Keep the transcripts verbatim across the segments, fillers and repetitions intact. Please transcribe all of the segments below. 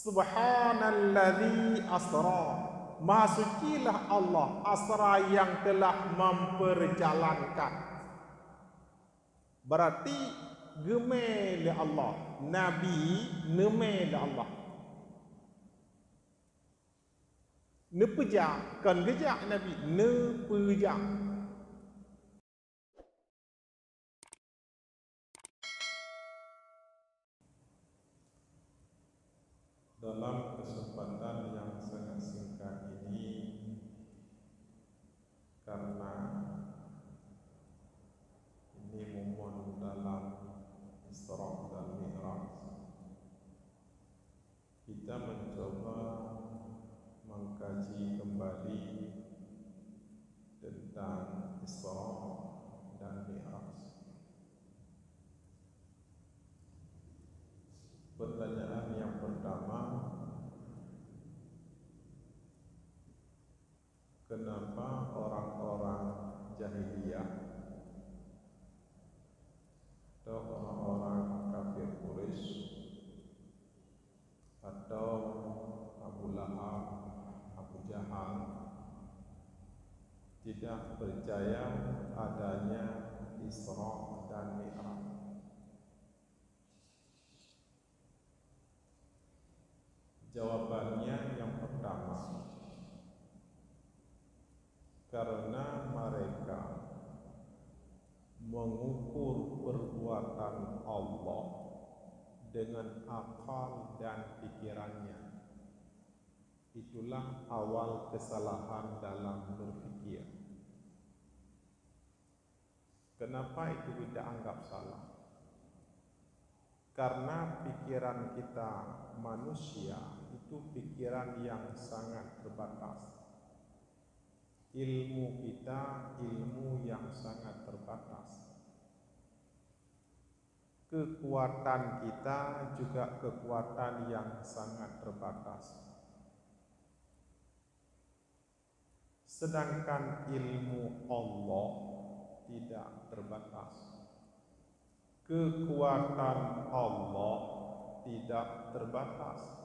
Subhanalladzi asra. Maha sucilah Allah, asra, yang telah memperjalankan. Berarti geumé lé Allah, Nabi neumé lé Allah. Neupeujak, kon geujak Nabi, neupeujak. Dalam kesempatan yang sangat singkat ini, karena ini momen dalam Isra dan Mi'raj, kita mencoba mengkaji kembali tentang Isra dan Mi'raj. Pertanyaan yang pertama, kenapa orang-orang jahiliyah atau orang-orang kafir Quraisy atau Abu Lahab, Abu Jahal tidak percaya adanya Isra dan Mi'raj? Jawabannya, yang pertama, karena mereka mengukur perbuatan Allah dengan akal dan pikirannya. Itulah awal kesalahan dalam berpikir. Kenapa itu kita anggap salah? Karena pikiran kita manusia itu pikiran yang sangat terbatas. Ilmu kita ilmu yang sangat terbatas. Kekuatan kita juga kekuatan yang sangat terbatas. Sedangkan ilmu Allah tidak terbatas. Kekuatan Allah tidak terbatas.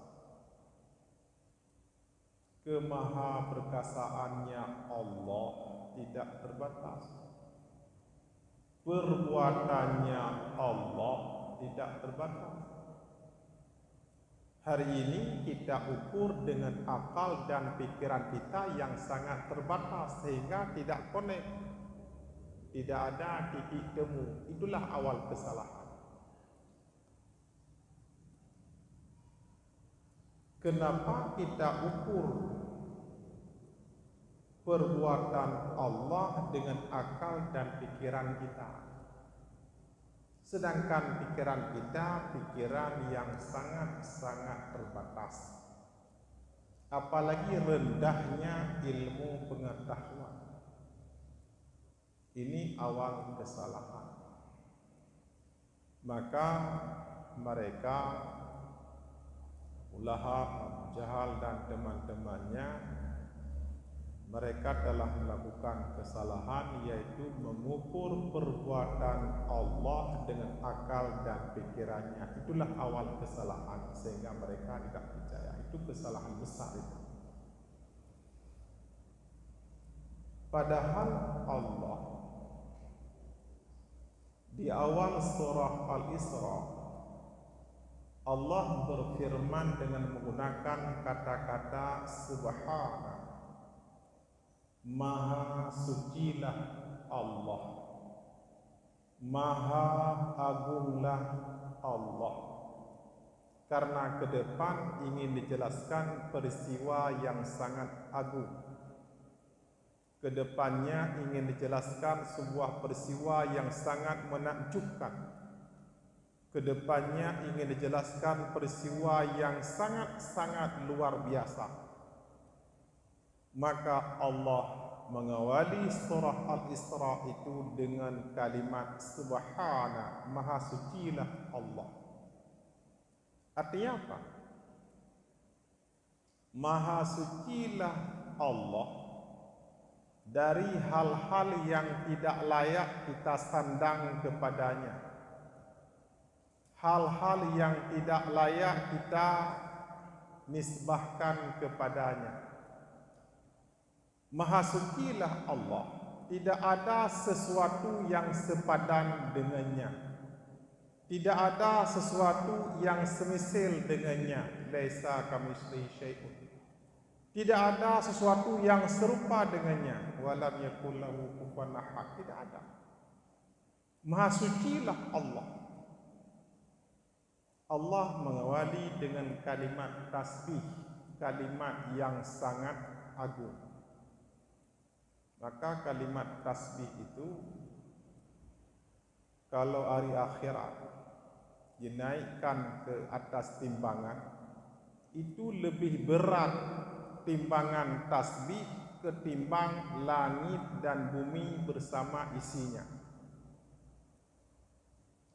Kemahaperkasaannya Allah tidak terbatas. Perbuatannya Allah tidak terbatas. Hari ini kita ukur dengan akal dan pikiran kita yang sangat terbatas, sehingga tidak konek, tidak ada titik temu. Itulah awal kesalahan. Kenapa kita ukur perbuatan Allah dengan akal dan pikiran kita? Sedangkan pikiran kita pikiran yang sangat-sangat terbatas. Apalagi rendahnya ilmu pengetahuan. Ini awal kesalahan. Maka mereka, Abu Lahab, Abu Jahal dan teman-temannya, mereka telah melakukan kesalahan, yaitu mengukur perbuatan Allah dengan akal dan pikirannya. Itulah awal kesalahan, sehingga mereka tidak percaya. Itu kesalahan besar itu. Padahal Allah di awal surah Al-Isra, Allah berfirman dengan menggunakan kata-kata Subhana, Maha sucilah Allah, Maha agunglah Allah. Karena ke depan ingin dijelaskan peristiwa yang sangat agung. Kedepannya ingin dijelaskan sebuah peristiwa yang sangat menakjubkan. Kedepannya ingin dijelaskan peristiwa yang sangat-sangat luar biasa. Maka Allah mengawali surah Al-Isra itu dengan kalimat Subhana, Maha sucilah Allah. Artinya apa? Maha sucilah Allah dari hal-hal yang tidak layak kita sandang kepadanya, hal-hal yang tidak layak kita nisbahkan kepada-Nya. Maha sucilah Allah, tidak ada sesuatu yang sepadan dengan-Nya. Tidak ada sesuatu yang semisil dengan-Nya. Laisa kamitslihi syai'un. Tidak ada sesuatu yang serupa dengan-Nya. Wa lam yakul lahu kufuwan ahad. Tidak ada. Maha sucilah Allah. Allah mengawali dengan kalimat tasbih, kalimat yang sangat agung. Maka kalimat tasbih itu, kalau hari akhirat dinaikkan ke atas timbangan, itu lebih berat timbangan tasbih ketimbang langit dan bumi bersama isinya.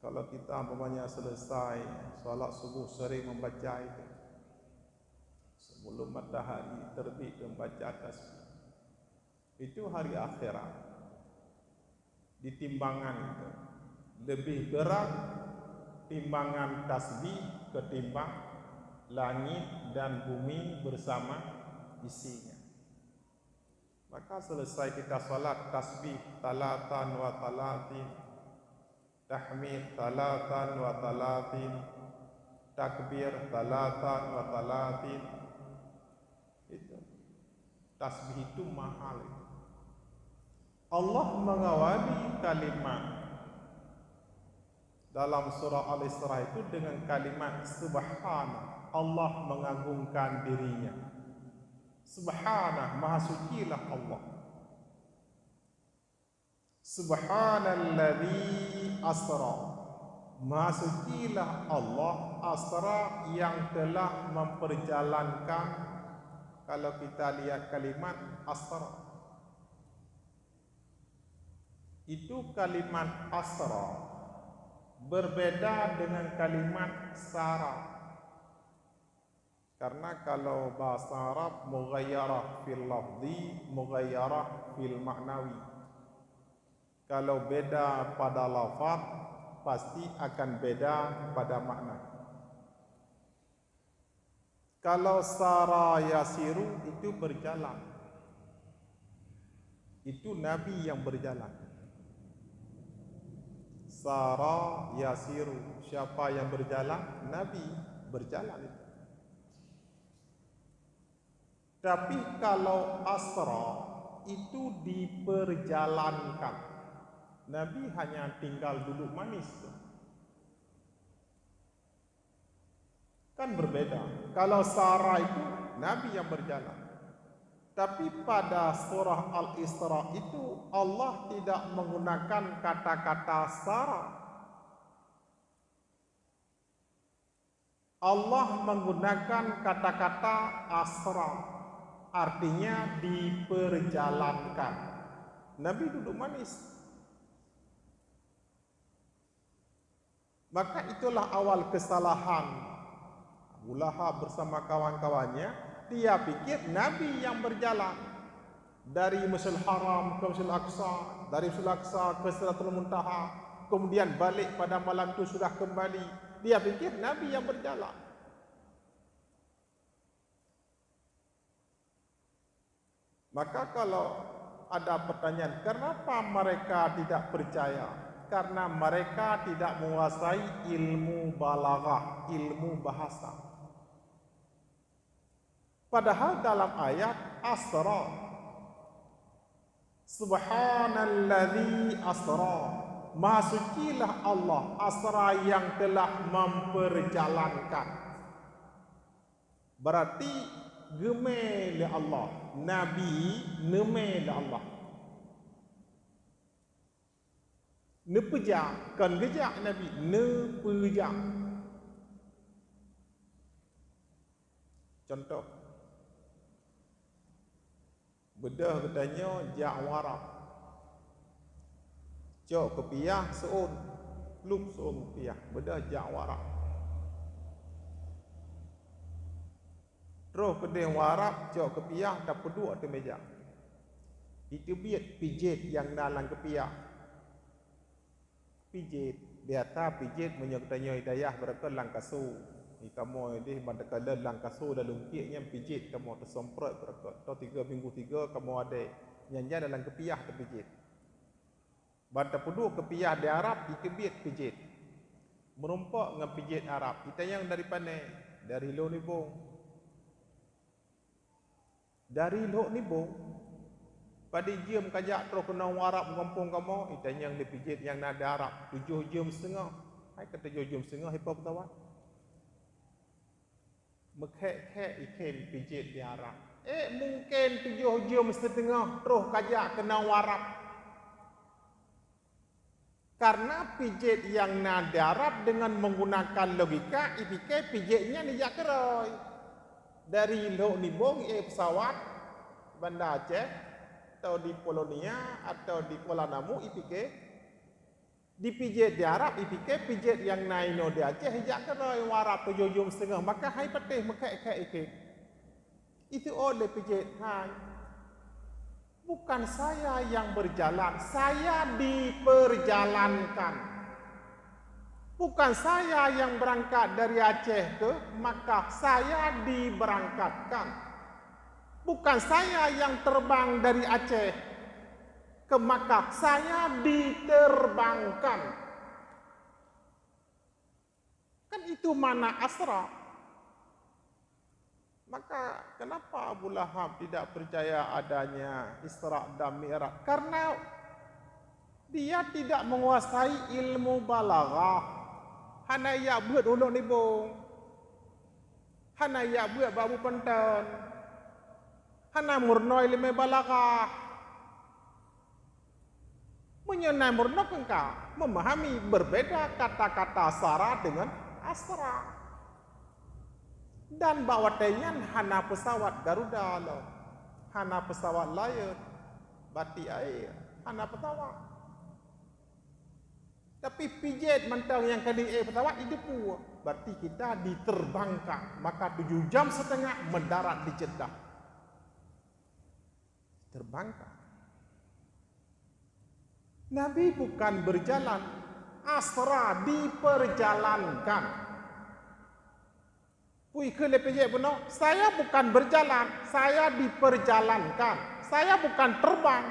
Kalau kita umpamanya selesai salat subuh sering membaca itu, sebelum matahari terbit membaca tasbih, itu hari akhirat di timbangan itu lebih berat timbangan tasbih ketimbang langit dan bumi bersama isinya. Maka selesai kita salat, tasbih talatan wa talatin, tahmid talatan wa talatin, takbir talatan wa talatin. Itu. Tasbih itu mahal itu. Allah mengawali kalimat dalam surah Al-Isra itu dengan kalimat subhana. Allah mengagungkan diri-Nya. Subhana, maha sucilah Allah. Subhanalladzi asra. Maha sucilah Allah, asra, yang telah memperjalankan. Kalau kita lihat kalimat asra, itu kalimat asra berbeda dengan kalimat sara. Karena kalau bahasa Arab, mughayyarah fil lafzi, mughayyarah fil ma'nawi. Kalau beda pada lafaz, pasti akan beda pada makna. Kalau sara yasiru, itu berjalan. Itu Nabi yang berjalan. Sara yasiru. Siapa yang berjalan? Nabi berjalan itu. Tapi kalau asra, itu diperjalankan. Nabi hanya tinggal duduk manis. Kan berbeda. Kalau sara itu Nabi yang berjalan. Tapi pada surah Al-Isra itu Allah tidak menggunakan kata-kata sara. Allah menggunakan kata-kata asra, artinya diperjalankan. Nabi duduk manis. Maka itulah awal kesalahan Abu Lahab bersama kawan-kawannya. Dia pikir Nabi yang berjalan dari Masjidil Haram ke Masjidil Aqsa, dari Masjidil Aqsa ke Sidratul Muntaha, kemudian balik pada malam itu sudah kembali. Dia pikir Nabi yang berjalan. Maka kalau ada pertanyaan, kenapa mereka tidak percaya? Karena mereka tidak menguasai ilmu balaghah, ilmu bahasa. Padahal dalam ayat asra, subhanalladzi asra, maha sucilah Allah, asra, yang telah memperjalankan. Berarti geumé lé Allah, Nabi neumé lé Allah. Neupeujak, kon geujak Nabi, neupeujak. Contoh, beudôh geutanyoe jak u Arab, cok keupiah seuôn, pluek seuôn keupiah, beudôh jak u Arab. Troh keudeh u Arab, cok keupiah tapeuduek ateueh meuja. Iteubiet pijet nyang na lam keupiah. Pijet, biasa pijet meunyoe geutanyoe dayah barokon lam kasô. Kamoe deh ban takalon lam kasô lalu kiek nyan pijet kamoe teusemprot beureukot. Toh tiga minggu tiga kamoe adek nyan-nyan dalam keupiah teupijet. Ban tapeuduek keupiah di Arab, iteubiet pijet. Meurumpok ngon pijet Arab, itanyong dari pane, dari Lhok Nibong. Dari Lhok Nibong, padit jeuem kajak troh keunoe u Arab gampông kamoe, itanyong lé pijet nyang na di Arab, tujoh jeuem seungoh. Hai ka tujoh jeuem seungoh, ipo peutawat? Meukhek-khek ikheun pijet di Arab. Eh, mungken tujoh jeuem siteungoh troh kajak keunoe u Arab. Karena pijet nyang na di Arab dengan menggunakan logika, ipike pijet nyan ijak keurôi. Dari Lhok Nibong ié pesawat Banda Aceh, atau di Polonia, atau di Kuala Namu, ipike di pijet di Arab, ipike pijet nyang na inoe di Aceh ijak keurôi u Arab tujoh jeuem siteungoh, maka hai patéh meukhek-khek ikheun. Itu oleh pijet, hai. Bukan saya yang berjalan, saya diperjalankan. Bukan saya yang berangkat dari Aceh ke Makkah, saya diberangkatkan. Bukan saya yang terbang dari Aceh ke Makkah, saya diterbangkan. Kan itu makna Asra. Maka, kenapa Abu Lahab tidak percaya adanya Isra dan Mi'raj? Karena dia tidak menguasai ilmu balaghah. Hana ijak beuet u Lhok Nibong. Hana ijak beuet bak Abu Panton. Hana meurunoe ileumèe balaghah. Meunyoe na meurunoe keu ka memahami berbeda kata-kata sara dengan asra. Dan bak watèe nyan hana peusawat Garuda lom, hana peusawat Lion, Batik Air, hana peusawat. Tapi pijet mantong nyang ka di, eh, peusawat itu pun. Berarti kita diterbangkan, maka tujuh jam setengah mendarat di Jeddah. Terbangkan. Nabi bukan berjalan, asra, diperjalankan. Pui keu lé pijet bunoe, saya bukan berjalan, saya diperjalankan. Saya bukan terbang.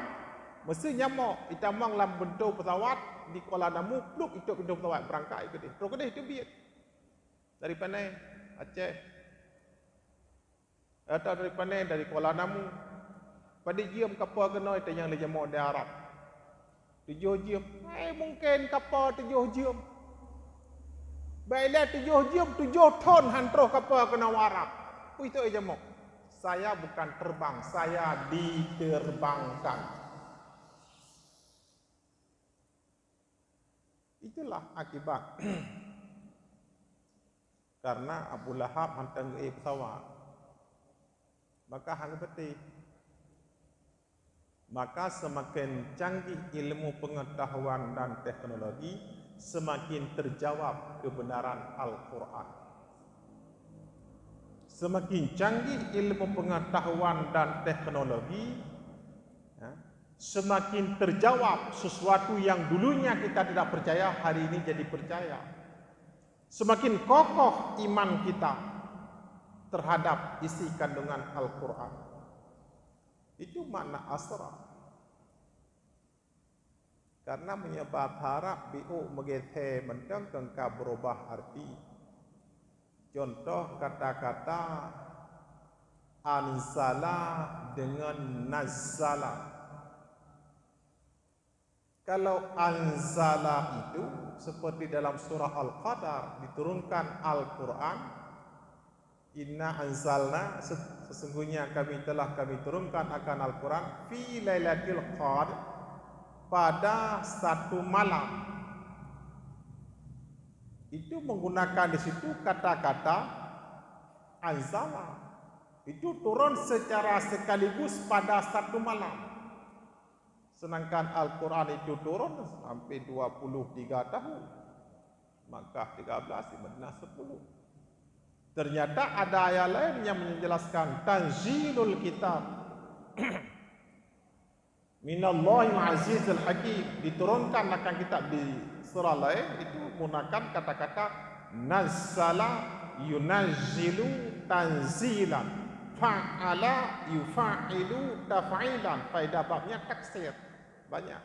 Meusti nyamok, itamong lam beuntu pesawat di Kuala Namu, pluk, itôp pintoe pesawat, beurangkat keudeh. Trok keudeh teubiet. Dari Panai, Aceh. Atau dari Panai, dari Kuala Namu. Padit jeuem kapal keunoe teuh nyang lé jamok di Arab. Tujoh jeuem. Eh, mungken kapal tujoh jeuem. Bèk lé tujoh jeuem, tujoh thon han troh kapal keunoe Arab. Pui tôh jamok. Saya bukan terbang, saya diterbangkan. Itulah akibat. Karena Abu Lahab hantom geuék pesawat, maka han geupeuteh. Maka semakin canggih ilmu pengetahuan dan teknologi, semakin terjawab kebenaran Al-Quran. Semakin canggih ilmu pengetahuan dan teknologi, ya, semakin terjawab sesuatu yang dulunya kita tidak percaya, hari ini jadi percaya. Semakin kokoh iman kita terhadap isi kandungan Al-Quran. Itu makna asra. Karena meunyoe bak Arab biôk meugeusé mantong ka beurubah arti. Contoh kata-kata anzala dengan nazzala. Kalau anzala itu seperti dalam surah Al-Qadar, diturunkan Al-Quran, "Inna anzalna," ses-, sesungguhnya kami telah kami turunkan akan Al-Quran, "fi lailatil qadr," pada satu malam. Itu menggunakan di situ kata-kata anzala. Itu turun secara sekaligus pada satu malam. Sedangkan Al-Quran itu turun sampai dua puluh tiga tahun. Makkah tiga belas, di Madinah sepuluh. Ternyata ada ayat lain yang menjelaskan tanzilul kitab. Minallahi azizil hakim. Diturunkan akan kitab di surah lain itu menggunakan kata-kata nazzala Yunazzilu tanzilan. Fa'ala yufa'ilu taf'ilan. Faedah babnya taksir. Banyak.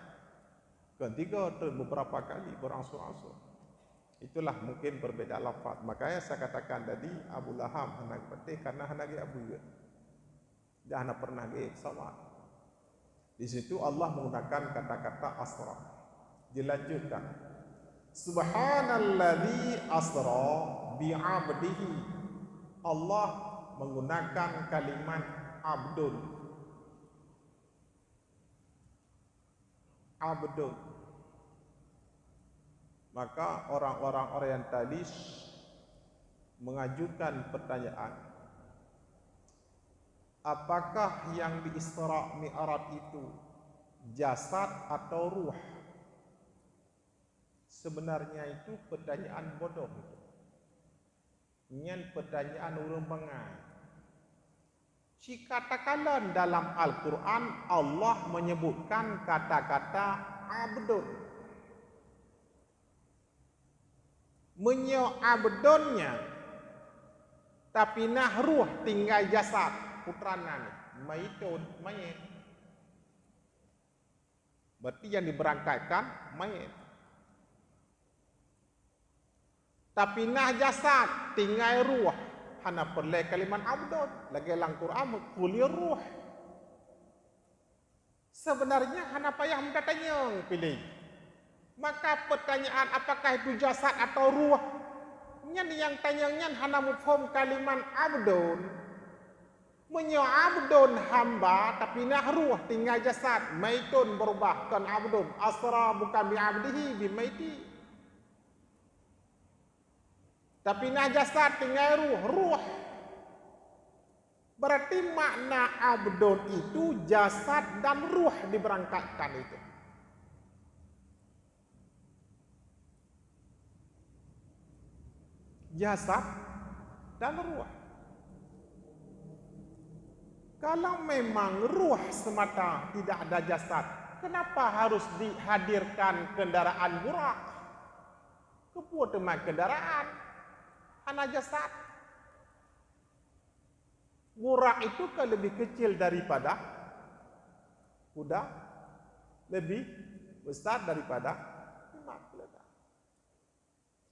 Kon tiga, beberapa kali, beransur-ansur. Itulah mungkin perbedaan lafaz. Makanya saya katakan tadi, Abu Lahab hana geupatéh karena hana geujak beuet. Dan hana pernah geujak pesawat. Di situ Allah menggunakan kata-kata asra. Dilanjutkan. Subhanalladzi asra bi'abdihi. Allah menggunakan kalimat abdun. Abdun. Maka orang-orang orientalis mengajukan pertanyaan, apakah yang di Isra Mi'raj itu jasad atau ruh? Sebenarnya itu pertanyaan bodoh itu. Nyan pertanyaan ureuëng bangai. Cit takalon dalam Al-Quran, Allah menyebutkan kata-kata abdun. Meunyoe abdun nyan, tapi na ruh tinggai jasad, putra nan, maitun, manyét. Berarti yang diberangkatkan manyét. Tapi na jasad, tinggai ruh, hana peureulée kalimat abdun. Lagée lam Quran, "Qulir ruh." Sebenarnya hana payah meutatanyong piléh. Maka pertanyaan apakah itu jasad atau ruh? Nyan nyang tanyong nyan hana muphom kalimat abdun. Meunyoe abdun hamba, tapi na ruh tinggai jasad, maitun berubah kon abdun, asra bukan bi abdihi bi maiti. Tapi na jasad tinggai ruh, ruh. Berarti makna abdun itu jasad dan ruh diberangkatkan itu. Jasad dan ruh. Kalau memang ruh semata, tidak ada jasad, kenapa harus dihadirkan kendaraan burak? Keupeue teuma kendaraan? Hana jasad. Burak itu kan lebih kecil daripada kuda, lebih besar daripada himal.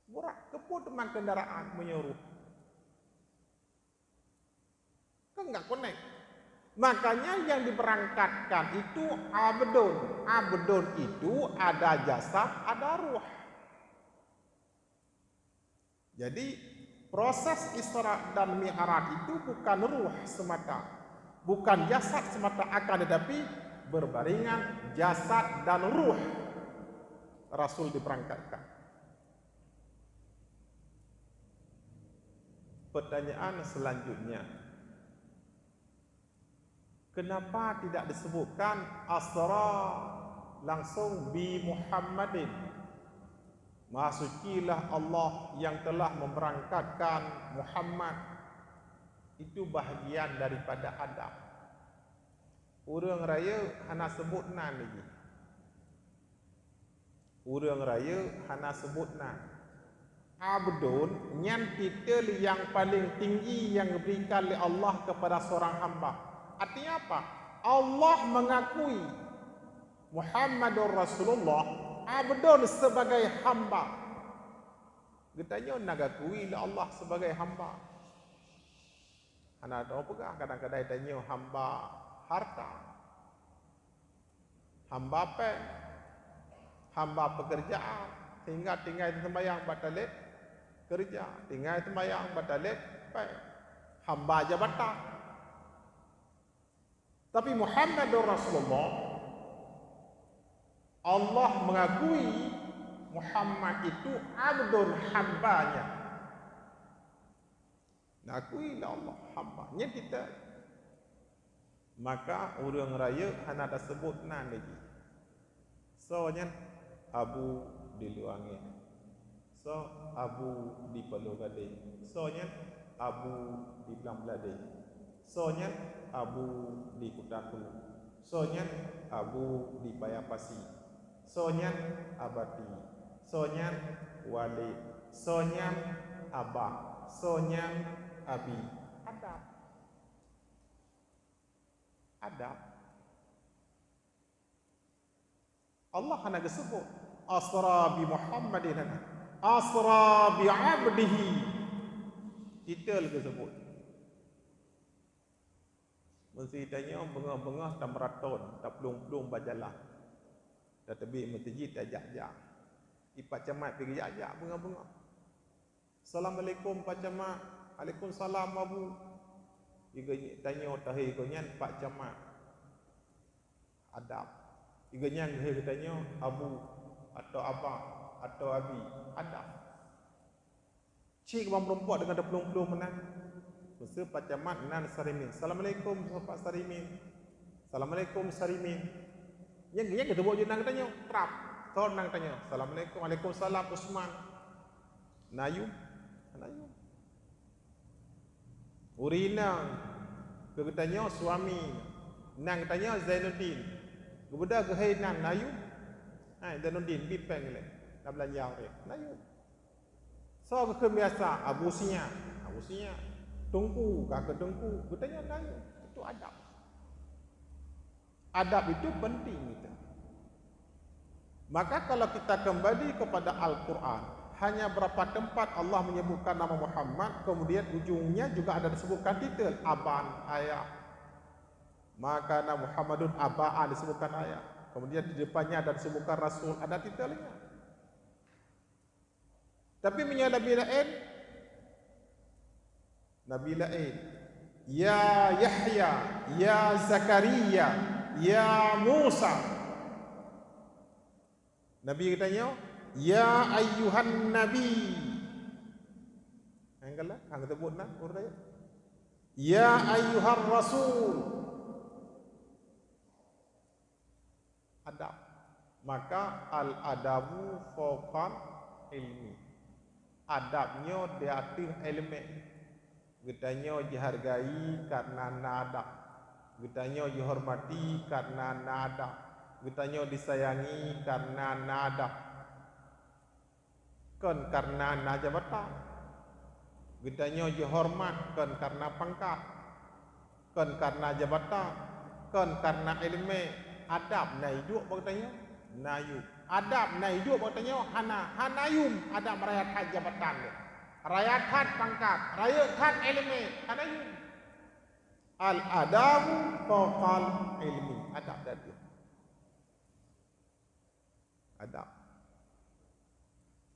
Burak, keupeue teuma kendaraan meunyoe ruh? Kan enggak konek. Makanya yang diberangkatkan itu abdun. Abdun itu ada jasad, ada ruh. Jadi, proses Isra dan Mi'raj itu bukan ruh semata, bukan jasad semata, akan tetapi berbarengan jasad dan ruh Rasul diberangkatkan. Pertanyaan selanjutnya, kenapa tidak disebutkan asra langsung bi Muhammadin? Maha sucilah Allah yang telah memberangkatkan Muhammad. Itu bahagian daripada adab. Ureuëng rayeuk hana seubut nan lé jih. Ureuëng rayeuk hana seubut nan. Abdun nyan titel nyang paleng tinggi nyang geuberikan lé Allah keupada seurang hamba. Artinya apa? Allah mengakui Muhammadur Rasulullah, abdun, sebagai hamba. Geutanyoe na geukui lé Allah sebagai hamba. Hana teupeugah, kadang-kadang tanyoe hamba harta, hamba péng, hamba pekerjaan, sehingga tinggai teuseumbayang bak taleb keureuja, tinggai seumbayang bak taleb péng, hamba jabatan. Tapi Muhammadur Rasulullah, Allah mengakui Muhammad itu abdun, hambanya. Nakui lé Allah hamba. Nyan kita. Maka ureuëng rayeuk hana taseubut nan lé jih. Soe nyan? Abu di Luangeng. Soe? Abu di Paloh Gadeng. Soe nyan? Abu di Blang Bladeh. Soe nyan? Abu di Kuta Kru. Soe nyan? Abu di Paya Pasi. Soe nyan? Abati. Soe nyan? Walid. Soe nyan? Abah. Soe nyan Abi? Adab. Adab. Allah hana geusebut, "Asra bi Muhammadin," hana. "Asra bi abdihi." Titel geusebut. Meuseuti tanyoe beungoh-beungoh tameuraton, taplueng-plueng bak jalan. Tateubiet meuseujid tajak-jak. Ipat camat pih geujak-jak beungoh-beungoh. "Assalamualaikum, Pak Camat." "Waalaikumsalam, Abu." Iga tanyoe tahe gobnyan Pak Camat. Adab. Iga nyan geutanyoe Abu atau Abah atau Abi. Adab. Cit bang meurumpok deungon taplueng-plueng meunan. Meuseu Pak Camat nan Sarimin. "Assalamualaikum, Pak Sarimin." "Assalamualaikum, Sarimin." Nyang, nyang geuteubiet jeuet nan geutanyoe. Trap. Thon nan geutanyoe. "Assalamualaikum." "Waalaikumsalam, Usman." Na yum. Na yum. Ureueng inong keu geutanyoe suami, nan geutanyoe Zainuddin. Geubeudôh geuhei nan, na yum. Hai Zainuddin, bi péng lé. Na beulanja ureueng. Na yum. Soe geukheun biasa? Abu Sinyak. Abu Sinyak. Teungku, ka keu teungku. Geutanyoe na yum. Itu adab. Adab itu penting kita. Maka kalau kita kembali kepada Al-Quran, hanya berapa tempat Allah menyebutkan nama Muhammad, kemudian ujungnya juga ada disebutkan titel, aban, ayah. Maka na Muhammadun abaan disebutkan ayah. Kemudian di depannya ada disebutkan rasul, ada titelnya. Tapi meunyoe nabi laén, nabi laén, "Ya Yahya, ya Zakaria, ya Musa." Nabi geutanyoe, "Ya ayyuhan nabi." Nyang galak, hana geusebut na ureueng. "Ya ayyuhar rasul." Adab. Maka al-adabu fauqal ilmi. Adab nyoe di ateueh ileumèe. Geutanyoe jihargai kareuna na adab. Geutanyoe jihormati kareuna na adab. Geutanyoe disayangi kareuna na adab. Kon kareuna na jabatan. Geutanyoe jihoreumat kon kareuna pangkat, kon kareuna jabatan, kon kareuna ileumèe. Adab na iduek bak geutanyoe? Na yum. Adab na iduek bak geutanyoe? Hana, hana yum. Adab raya that jabatan lé, raya that pangkat, raya that ileumèe, hana yum. Al-adabu fauqal ilmi. Adab di ateueh. Adab.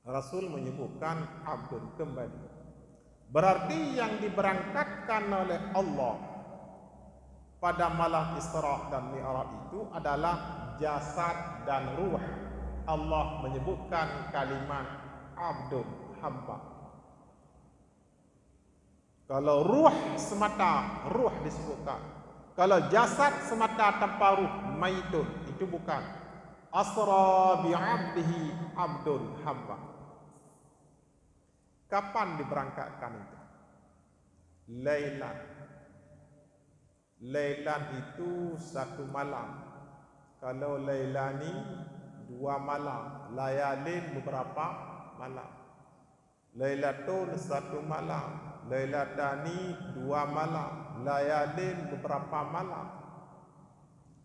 Rasul menyebutkan abdun kembali. Berarti yang diberangkatkan oleh Allah pada malam Isra dan Mi'raj itu adalah jasad dan ruh. Allah menyebutkan kalimat abdun, hamba. Kalau ruh semata, ruh disebutkan. Kalau jasad semata tanpa ruh, maitun, itu bukan. Asra bi abdihi, abdun, hamba. Kapan diberangkatkan itu? Lailan. Lailan itu satu malam. Kalau lailani, dua malam. Layalin, beberapa malam. Lailatun, satu malam. Lailatani, dua malam. Layalin, beberapa malam.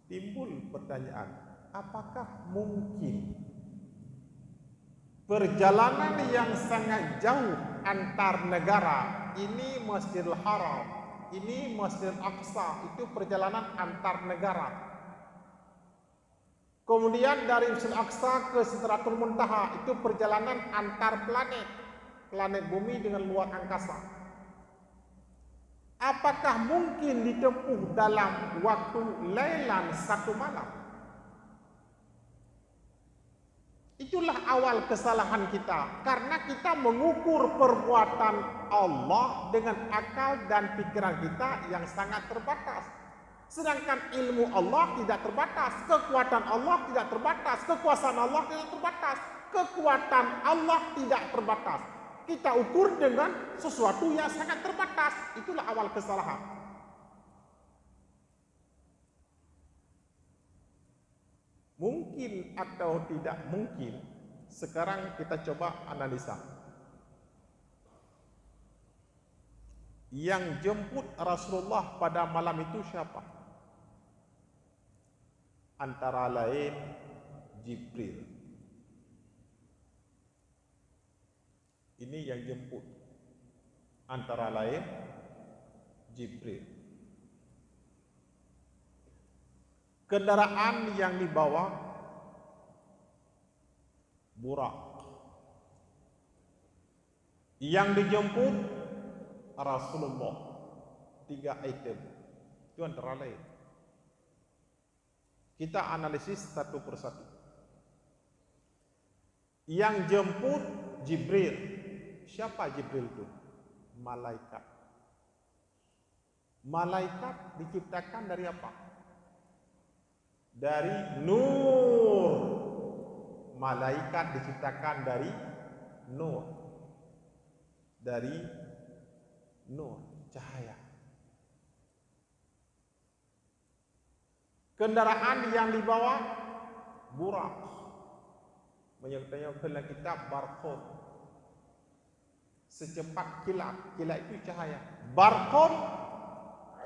Timbul pertanyaan, apakah mungkin perjalanan yang sangat jauh antar negara, ini Masjidil Haram, ini Masjidil Aqsa, itu perjalanan antar negara. Kemudian dari Masjid Aqsa ke Sidratul Muntaha itu perjalanan antar planet, planet Bumi dengan luar angkasa. Apakah mungkin ditempuh dalam waktu lailan satu malam? Itulah awal kesalahan kita, karena kita mengukur perbuatan Allah dengan akal dan pikiran kita yang sangat terbatas. Sedangkan ilmu Allah tidak terbatas, kekuatan Allah tidak terbatas, kekuasaan Allah tidak terbatas, kekuatan Allah tidak terbatas. Kita ukur dengan sesuatu yang sangat terbatas. Itulah awal kesalahan. Mungkin atau tidak mungkin, sekarang kita coba analisa. Yang jemput Rasulullah pada malam itu siapa? Antara lain Jibril. Ini yang jemput. Antara lain Jibril. Kendaraan yang dibawa Burak. Yang dijemput Rasulullah. Tiga item. Itu antara lain. Kita analisis satu persatu. Yang jemput Jibril. Siapa Jibril itu? Malaikat. Malaikat diciptakan dari apa? Dari nur. Malaikat diciptakan dari nur. Dari nur, cahaya. Kendaraan yang dibawa Burak. Meunyoe tanyong keu lam kitab, barqun. Secepat kilat. Kilat itu cahaya. Barqun,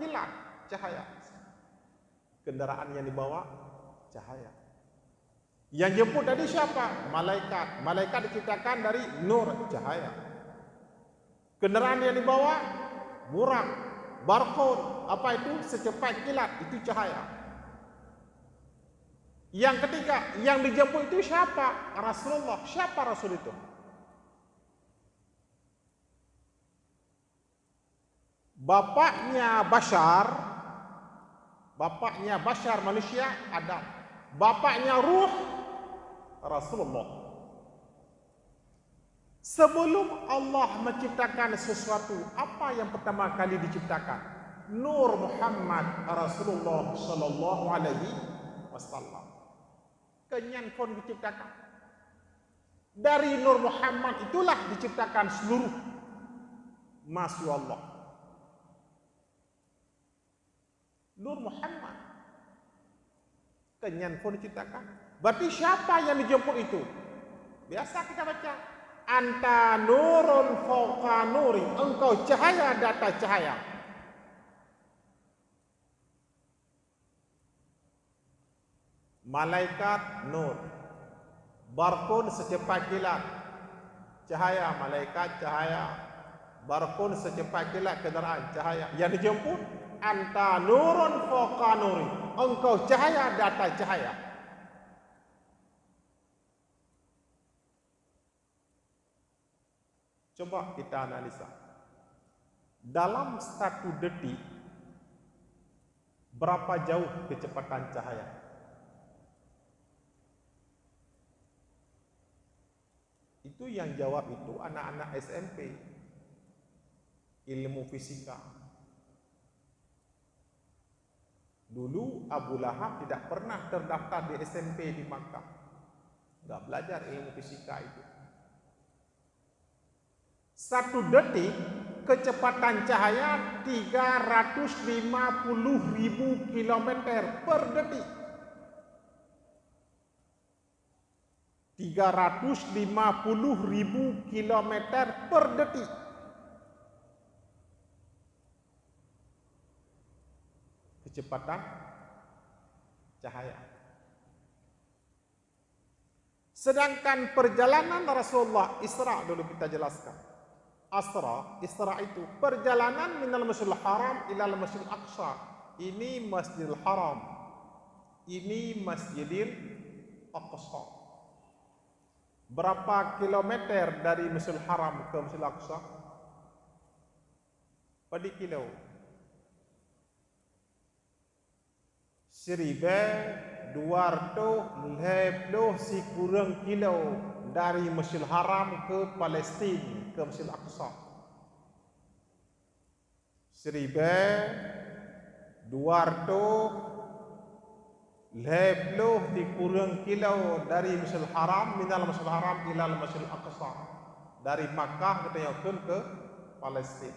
kilat, cahaya. Kendaraan yang dibawa cahaya. Yang jemput tadi siapa? Malaikat. Malaikat diciptakan dari nur, cahaya. Kendaraan yang dibawa Burak, barqun. Apa itu? Secepat kilat, itu cahaya. Yang ketiga, yang dijemput itu siapa? Rasulullah. Siapa Rasul itu? Bapaknya Basyar, bapaknya Basyar manusia, Adam. Bapaknya ruh, Rasulullah. Sebelum Allah menciptakan sesuatu, apa yang pertama kali diciptakan? Nur Muhammad Rasulullah sallallahu alaihi wasallam. Keu nyan phon geuciptakan. Dari Nur Muhammad itulah diciptakan seluruh makhluk Allah. Nur Muhammad. Keu nyan phon diciptakan. Berarti siapa yang dijemput itu? Biasa kita baca, "Anta nurun fauqa nuri." Engkau cahaya di atas cahaya. Malaikat nur. Barqun secepat kilat. Cahaya, malaikat cahaya. Barqun secepat kilat kendaraan, cahaya. Yang dijemput, "Anta nurun fauqa nuri." Engkau cahaya di atas cahaya. Coba kita analisa. Dalam satu detik, berapa jauh kecepatan cahaya? Itu yang jawab itu anak-anak S M P, ilmu fisika. Dulu Abu Lahab tidak pernah terdaftar di S M P di Makkah. Nggak belajar ilmu fisika itu. Satu detik, kecepatan cahaya tiga ratus lima puluh ribu kilometer per detik. Tiga ratus lima puluh ribu kilometer per detik. Kecepatan cahaya. Sedangkan perjalanan Rasulullah Isra dulu kita jelaskan. Asra, Isra itu perjalanan minal Masjidil Haram ilal Masjidil Aqsa. Ini Masjidil Haram. Ini Masjidil Aqsa. Berapa kilometer dari Masjidil Haram ke Masjidil Aqsa? Padum kilo? Siribèe dua reutôh lhèe ploh sikureueng kilo dari Masjidil Haram ke Palestin, ke Masjidil Aqsa. Siribèe dua reutôh lhèe ploh sikureueng kilo dari Masjidil Haram, minal Masjidil Haram ilal Masjidil Aqsa. Dari Makkah geutanyoe kheun ke Palestin.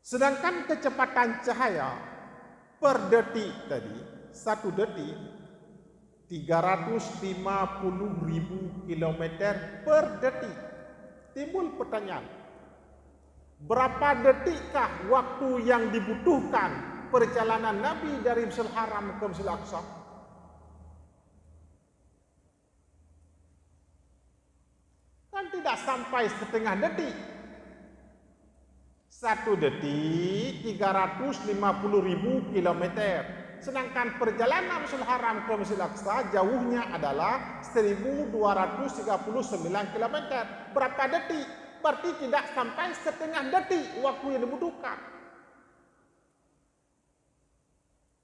Sedangkan kecepatan cahaya per detik tadi, satu detik, tiga ratus lima puluh ribu kilometer per detik. Timbul pertanyaan, Berapa detikkah waktu yang dibutuhkan perjalanan Nabi dari Masjidil Haram ke Masjidil Aqsa? Kan tidak sampai setengah detik. Satu detik tiga ratus lima puluh ribu kilometer. Sedangkan perjalanan Masjidil Haram ke Masjidil Aqsa jauhnya adalah seribu dua ratus tiga puluh sembilan kilometer. Berapa detik? Berarti tidak sampai setengah detik waktu yang dibutuhkan.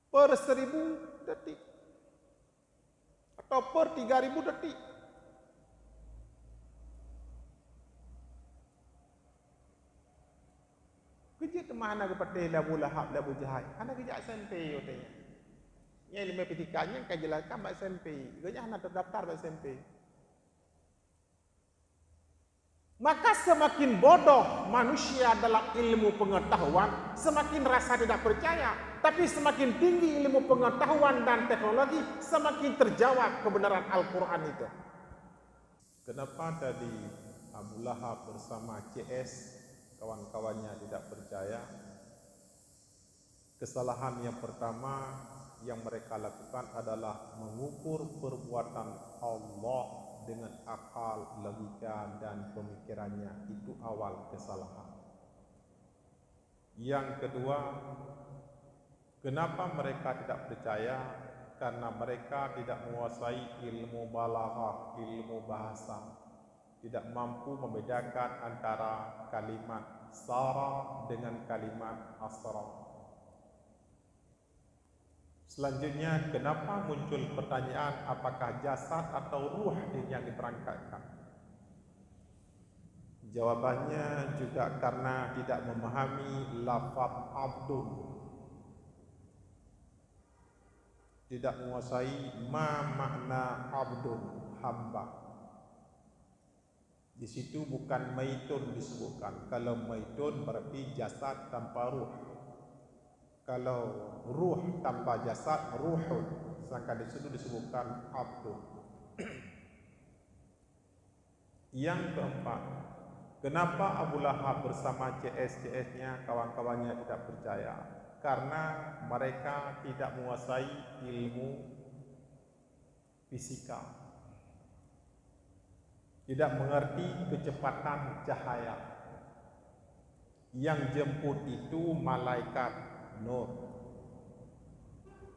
Per seribu detik. Atau per tiga ribu detik. Keu jeuet teuma hana geupatéh lé Abu Lahab, lé Abu Jahal. Hana geujak S M P watée nyan. Nyan ileumèe P T K nyan ka jelaskan bak S M P. Geuhnyan hana terdaftar bak S M P. Maka semakin bodoh manusia dalam ilmu pengetahuan, semakin rasa tidak percaya. Tapi semakin tinggi ilmu pengetahuan dan teknologi, semakin terjawab kebenaran Al-Quran itu. Kenapa tadi Abu Lahab bersama C S, kawan-kawannya tidak percaya? Kesalahan yang pertama yang mereka lakukan adalah mengukur perbuatan Allah dengan akal, logika, dan pemikirannya. Itu awal kesalahan. Yang kedua, kenapa mereka tidak percaya? Karena mereka tidak menguasai ilmu balaghah, ilmu bahasa. Tidak mampu membedakan antara kalimat sara dengan kalimat asra. Selanjutnya, kenapa muncul pertanyaan apakah jasad atau ruh yang diberangkatkan? Jawabannya juga karena tidak memahami lafaz abdun. Tidak menguasai ma makna abdun, hamba. Di situ bukan maitun disebutkan. Kalau maitun berarti jasad tanpa ruh. Kalau ruh tanpa jasad, ruhun. Sedangkan di situ disebutkan abdun. Yang keempat, kenapa Abu Lahab bersama C S-C S-nya, kawan-kawannya tidak percaya? Karena mereka tidak menguasai ilmu fisika. Tidak mengerti kecepatan cahaya. Yang jemput itu malaikat nur,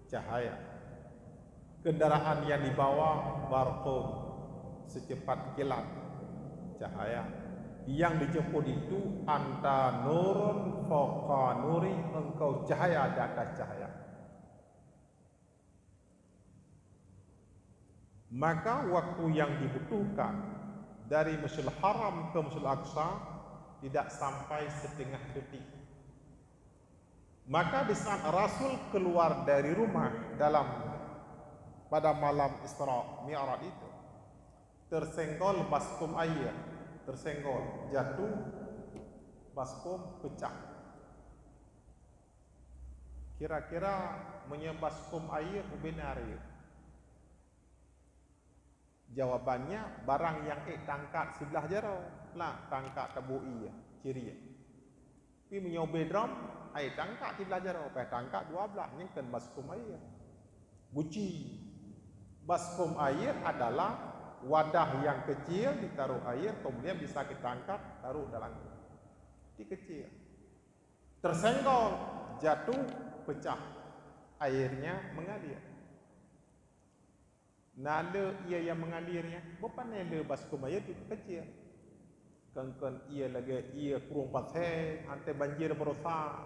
cahaya. Kendaraan yang dibawa barqun, secepat kilat, cahaya. Yang dijemput itu anta nurun fauqa nuri, engkau cahaya di atas cahaya. Maka waktu yang dibutuhkan dari Masjidil Haram ke Masjidil Aqsa tidak sampai setengah detik. Maka di saat Rasul keluar dari rumah dalam pada malam Isra Mi'raj itu, tersenggol baskom air, tersenggol, jatuh, baskom pecah. Kira-kira meunyoe baskom air ubena air. Jawabannya, barang nyang ék tangkat siblah jaroe, lah tangkat taboh ié, ciri. Tapi meunyoe ubé drom, ék tangkat siblah jaroe, payah tangkat dua blah, nyan kon baskom air. Guci. Baskom air adalah wadah yang kecil ditaruh air, kemudian bisa kita angkat, taruh dalam. Jadi kecil. Tersenggol, jatuh, pecah. Airnya mengalir. Na le ié nyang mengalir nyan, beupané le baskom air tu kecil. Kon-kon ié lagée ié krueng pasé, antée banjir barosa,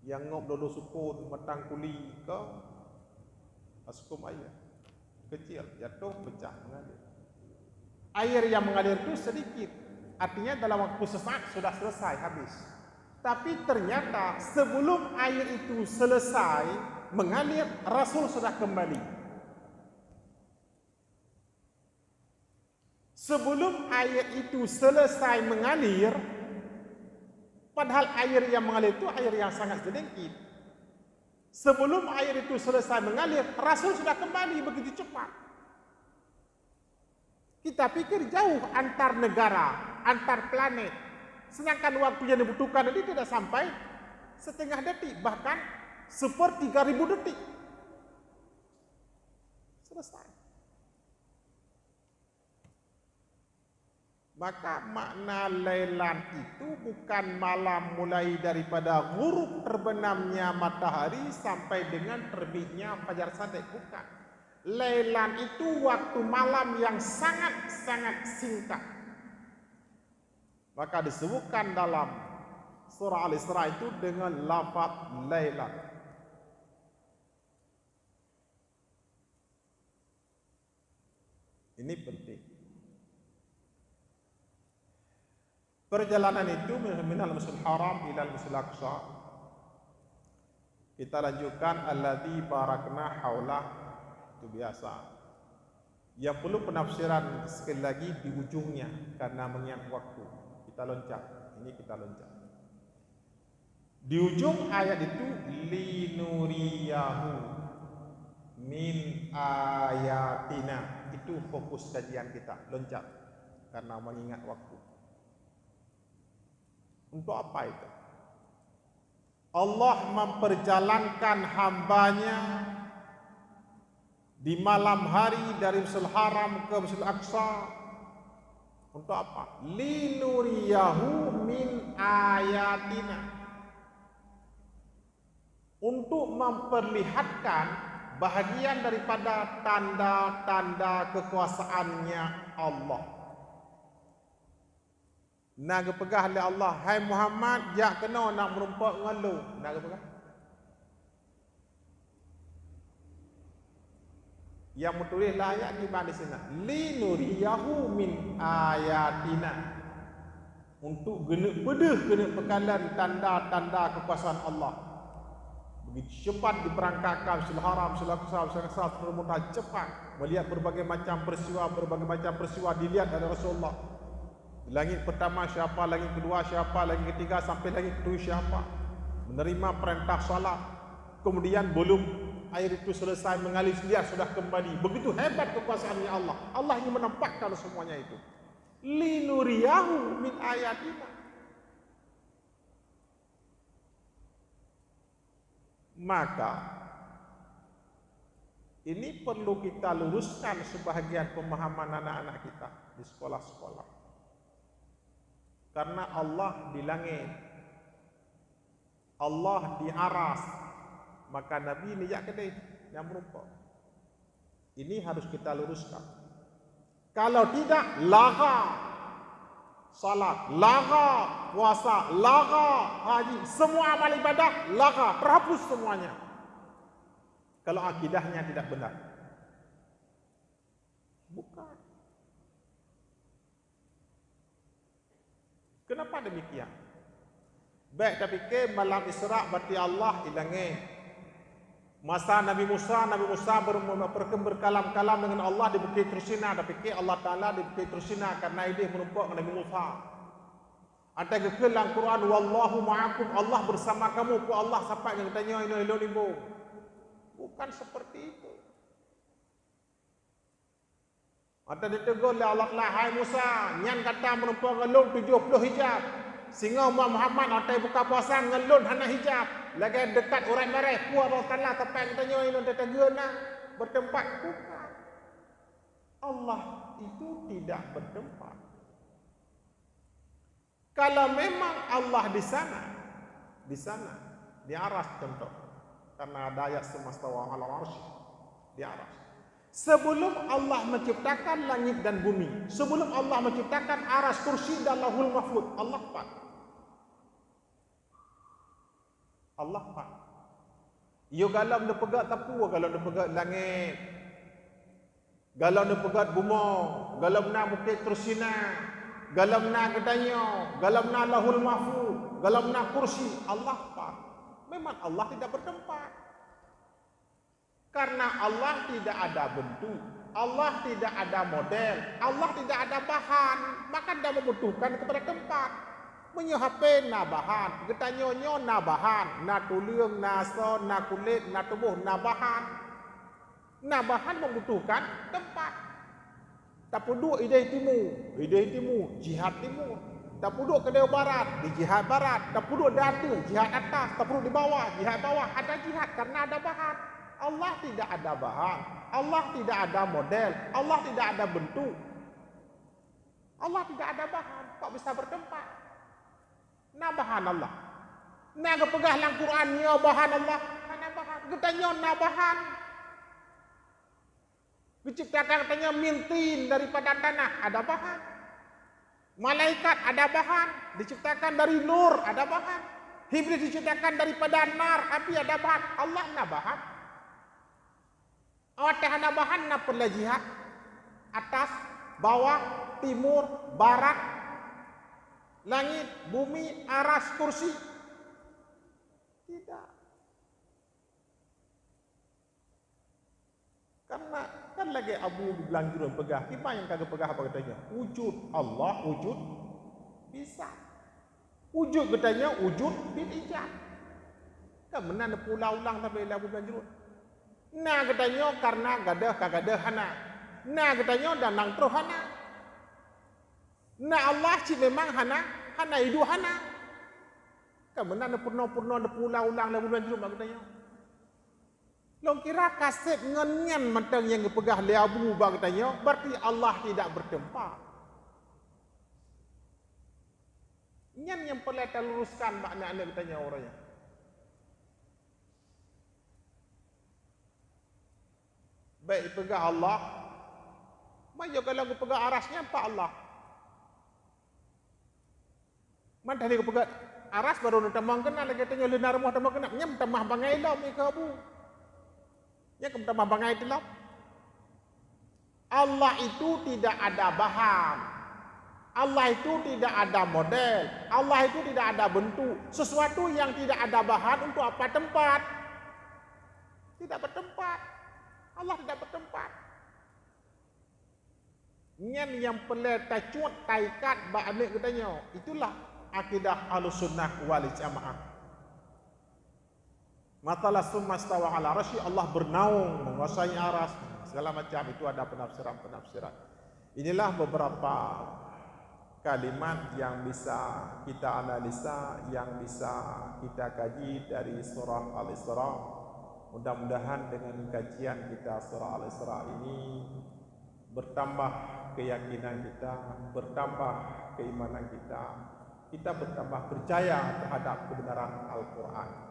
nyang ngop lolo sukon, matang kuli, ka baskom air. Kecil, jatuh, pecah, mengalir. Air yang mengalir itu sedikit, artinya dalam waktu sesaat sudah selesai, habis. Tapi ternyata sebelum air itu selesai mengalir, Rasul sudah kembali. Sebelum air itu selesai mengalir, padahal air yang mengalir itu air yang sangat sedikit. Sebelum air itu selesai mengalir, Rasul sudah kembali begitu cepat. Kita pikir jauh antar negara, antar planet. Sedangkan waktu yang dibutuhkan tadi tidak sampai setengah detik, bahkan sepertiga ribu detik. Selesai. Maka makna lailan itu bukan malam mulai daripada ghurub terbenamnya matahari sampai dengan terbitnya fajar shadiq, bukan. Lailan itu waktu malam yang sangat-sangat singkat. Maka disebutkan dalam surah Al-Isra itu dengan lafaz lailan. Ini penting. Perjalanan itu minal Masjidil Haram ilal Masjidil Aqsa. Kita lanjutkan alladzi barakna haulah. Itu biasa. Yang perlu penafsiran sekali lagi di ujungnya karena mengingat waktu. Kita loncat. Ini kita loncat. Di ujung ayat itu, "Linuriyahu min ayatina." Itu fokus kajian kita, loncat. Karena mengingat waktu. Untuk apa itu? Allah memperjalankan hamba-Nya di malam hari dari Masjidil Haram ke Masjidil Aqsa. Untuk apa? "Linuriyahu min ayatina." Untuk memperlihatkan bahagian daripada tanda-tanda kekuasaan-Nya Allah. Na geupeugah lé Allah, "Hai Muhammad, jak keunoe nak meurumpok ngon Lôn." Na geupeugah. Nyang meutuléh lam ayat kiban di sinan, "Linuriyahu min ayatina." Untuk geuneuk peudeuh, geuneuk peukalon tanda-tanda kekuasaan Allah. Begitu cepat diberangkatkan Masjidil Haram, Masjidil Aqsa, Masjidil Aqsa, Sidratul Muntaha, cepat. Melihat berbagai macam peristiwa, berbagai macam peristiwa dilihat oleh Rasulullah. Di langit pertama siapa, langit kedua siapa, langit ketiga sampai langit ketujuh siapa. Menerima perintah salat. Kemudian belum air itu selesai mengalir, dia sudah kembali. Begitu hebat kekuasaan-Nya Allah. Allah ingin menampakkan semuanya itu. "Linuriyahu min ayatina." Maka, ini perlu kita luruskan sebahagian pemahaman anak-anak kita di sekolah-sekolah. Karena Allah di langit, Allah di aras, maka Nabi neujak keudeh nyang meurumpok. Ini harus kita luruskan. Kalau tidak, lagha salat, lagha puasa, lagha haji, semua amal ibadah lagha, terhapus semuanya. Kalau akidahnya tidak benar. Bukan. Kenapa demikian? Bèk tapike malam Isra bak Allah di langét. Masa Nabi Musa, Nabi Musa ber-, ber-, berkalam-kalam dengan Allah di Bukit Tursina, tapike Allah Taala di Bukit Tursina karena idéh meurumpok ngon Nabi Musa. Watèe geukheun lam Quran, "Wallahu ma'akum," Allah bersama kamu, peue Allah sapat ngon geutanyoe inoe lôn imbong. Bukan seperti itu. Watèe jiteugur lé Allah Taala, "Hai Musa, nyan gata meurumpok ngon lôn tujoh ploh hijab. Singoh Muhammad watèe buka puasa ngon lôn hana hijab, lagèe deukat urat bareh, peue Allah Taala sapat geutanyoe inoe teuteugeu na bertempat?" Bukan. Allah itu tidak bertempat. Kalau memang Allah di sana, di sana, di aras contoh. Karena ada ayat "Tsumma stawa 'alal 'arsy", di aras. Sebelum Allah menciptakan langit dan bumi, sebelum Allah menciptakan aras, kursi, dan Lauhul Mahfuz, Allah pat. Allah pat. Yôh, gohlom neupeugèt sapeue, gohlom neupeugèt langét, gohlom neupeugèt bumoe, gohlom na Bukit Tursina, gohlom na geutanyoe, gohlom na Lauhul Mahfuz, gohlom na kursi, Allah pat. Memang Allah tidak bertempat. Karena Allah tidak ada bentuk, Allah tidak ada model, Allah tidak ada bahan, maka tidak membutuhkan kepada tempat. Meunyoe hapé na bahan, geutanyoe nyoe na bahan, na tuleueng, na asoe, na kulét, na tuboh, na bahan. Na bahan membutuhkan tempat. Tapeuduek idéh timu, idéh timu, jihat timu. Tapeuduek keudéh barat, di jihad barat. Tapeuduek di ateueh, jihad atas. Tapeuduek di bawah, jihad bawah. Ada jihad karena ada bahan. Allah tidak ada bahan. Allah tidak ada model. Allah tidak ada bentuk. Allah tidak ada bahan. Kok bisa bertempat? Na bahan Allah. Na geupeugah lam Quran, nyoe bahan Allah. Hana bahan. Geutanyoe na bahan. Geuciptakan geutanyoe min tin, daripada tanah, ada bahan. Malaikat ada bahan, diciptakan dari nur, ada bahan. Iblis diciptakan daripada nar, api, ada bahan. Allah na bahan. Awak hana bahan, na peureulée jihad. Atas, bawah, timur, barat, langit, bumi, aras, kursi. Tidak. Karena kan lagée Abu di Blang Jurong peugah, kiban nyang ka geupeugah bak geutanyoe, wujud Allah, wujud bisa. Wujud geutanyoe, wujud bil ijad. Kan meunan neupeuulang-ulang sabe lé Abu Blang Jurong. Na geutanyoe karena gadôh ka gadôh hana. Na geutanyoe dan nang troh hana. Na Allah cit memang hana, hana iduek hana. Kan meunan neupeurunoe-peurunoe, neupeuulang-ulang lé Abu Blang Jurong bak geutanyoe. Lôn kira ka sép ngon nyan mantong nyang geupeugah lé Abu bak geutanyoe, berarti Allah tidak bertempat. Nyan nyang peureulée taluruskan bak aneuk-aneuk geutanyoe uroe nyoe. Bék ipeugah Allah, meunyoe gohlom geupeugah aras nyan pat Allah. Man tadi geupeugah aras baru neutamong keunan, lagée tanyoe leuhna rumoh tamong keunan, nyan tamah bangai lom ikeu Abu. Nyan keu tamah bangai teulom. Allah itu tidak ada bahan. Allah itu tidak ada model. Allah itu tidak ada bentuk. Sesuatu yang tidak ada bahan untuk apa tempat? Tidak bertempat. Allah tidak bertempat. Nyan nyang peureulée tacuet, taikat bak aneuk geutanyoe. Itulah akidah Ahlussunnah wal Jamaah. Masalah summa stawa ala arsy, Allah bernaung, menguasai aras, segala macam itu ada penafsiran-penafsiran. Inilah beberapa kalimat yang bisa kita analisa, yang bisa kita kaji dari surah Al-Isra. Mudah-mudahan dengan kajian kita surah Al-Isra ini, bertambah keyakinan kita, bertambah keimanan kita, kita bertambah percaya terhadap kebenaran Al-Quran.